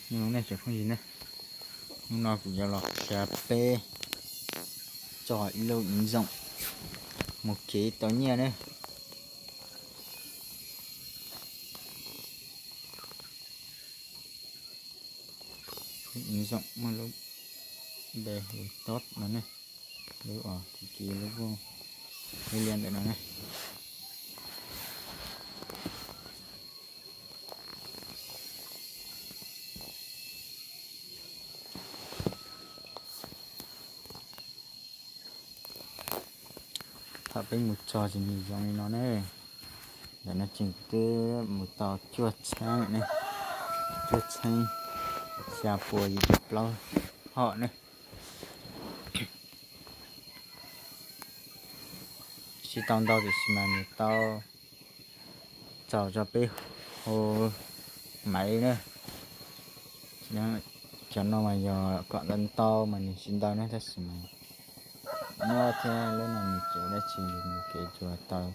Nyob zoo nej cov phooj ywg ne, hnub no kuv yuav los qhia peb tso ib lub ib ntxoom mus kev tau nyiaj ne. Ib ntxoom muaj lub npe hu tob no ne, lub uas kuv kis lub vuj ib liaj ntawm no ne. Thaum peb mus txog ces nws zoo li no ne. Ntawm no ces twb mus tau cuaj txheeb ne, cuaj txheeb xya pua yim caum plaub hom ne. Tsis tau ntau tiam sis mas nws tau txaus rau peb hu maiv na. Cov no mas yog kom ntau ntau mas nws tsis ntau na, tab sis mas nyob thiab lub no nws tseem dab tsi mus kev tsuas tau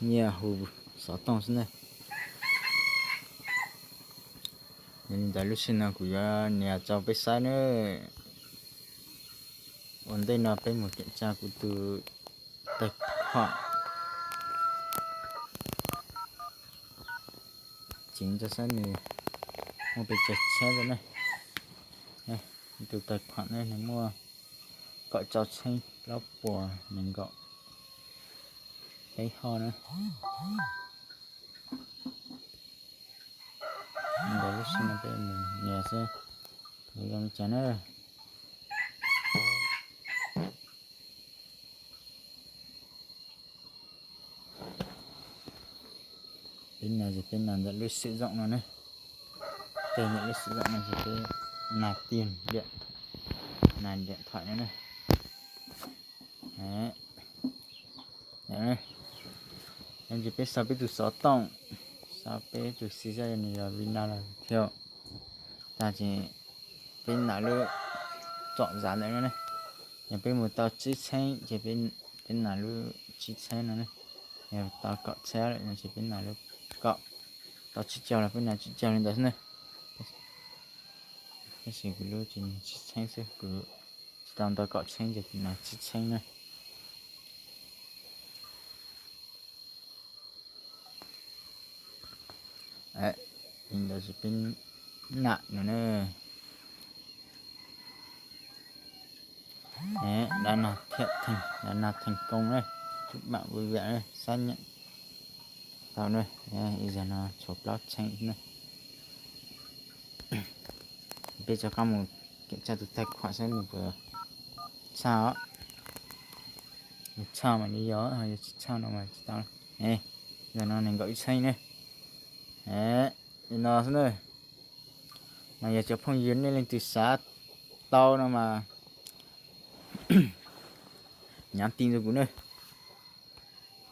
nyiaj hu xov tooj xwb na. Yog li ntawd lub sij no kuv yuav nias rau peb saib na. Ua ntej no peb mus kiểm tra kuv tus tais khuam, ceev rau saib nws muaj pes tsawg txheeb rau ne. Kuv tus tais khuam ne nws muaj kaum rau txheeb plaub puas nees nkaum peb hoj na. Ntawd lub sij no peb mus nias seb zoo li cas na. Peb nas ces peb nas ntawm lub xim zoom no ne. Tej ntawm lub xim zoom no ces peb nas tiag, nas điện thoại no ne. Ces peb sau peb tus xov tooj, sau peb tus xim zaj nws yog Vina los thiab. Tag ces peb nas lub tsom zav ntawm no ne. Yog peb mus tau tsib txheeb ces peb nas lub tsib txheeb no ne. Yog tau kaum txheeb lawm no ces peb nas lub kaum. Tau tsib caug los peb nas tsib caug li ntawd xwb ne. Tab sis kuv lub ces tsib txheeb xwb, kuv tsis tau ntau kaum txheeb ces kuv nas tsib txheeb na. Li ntawd ces peb nam no ne. Đã nạp thành công na, chúc bạn vui vẻ na, xác nhận tau na. Ib zaug no tshuav plaub txheeb na. Peb rov qab mus kiểm tra tus tài khoản saib nws puas txhaj os. Nws txhaj mas li yog, yog tsis txhaj no mas tsis tau. Zaum no nees nkaum ib txheeb ne. Li no xwb na. Mas yog cov phooj ywg nej leej twg xav tau no mas nhắn tin rau kuv ne.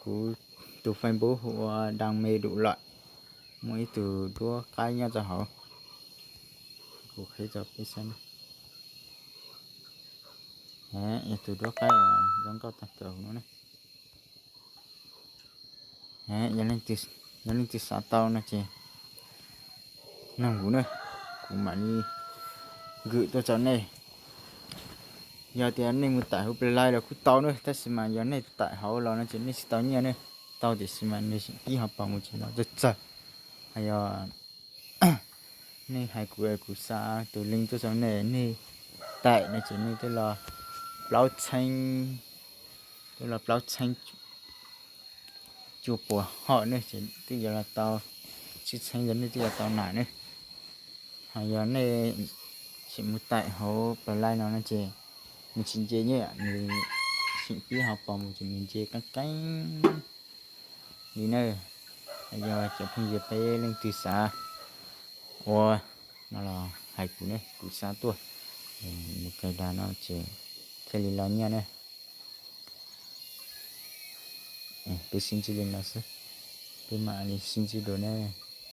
Kuv tus Facebook hu ua Đăng Mê Đủ Loại, muaj ib tug duab qaib nyob rau hauv. Kuv qhib rau peb saib. Ib tug duab qaib uas zoo nkauj tag kawg no ne. Yog leej twg xav tau no ces noog kuv na, kuv mam li nkwm tuaj rau nej. Yog tias nej mus taim hauv Play los kuj tau na, tab sis mas yog nej taim hauv los no ces nej tsis tau nyiaj ne. Tau tiam sis mas nws tseem pib hauv paus mus tsis tau txawg txawg. Hos yog nej hais kuv, kuv xa tus link tuaj rau nej, nej taim no ces nej twb los plaub txheeb, twb los plaub txheeb cuaj puas hom ne, ces twb yuav los tau tsib txheeb, yog nej twb yuav tau nam ne. Hos yog nej tseem mus taim hauv Play no no ces nws tsis nce nyiaj, nws tseem pib hauv paus mus ces nws nce qeeb qeeb li na. Yog cov phooj ywg peb leej twg xav ua no los hais kuv ne, kuv xa tuaj. Mus kawg dag no ces thiaj li los nyiaj ne. Peb sib ntsib li no xwb, peb mam li sib ntsib dua ne.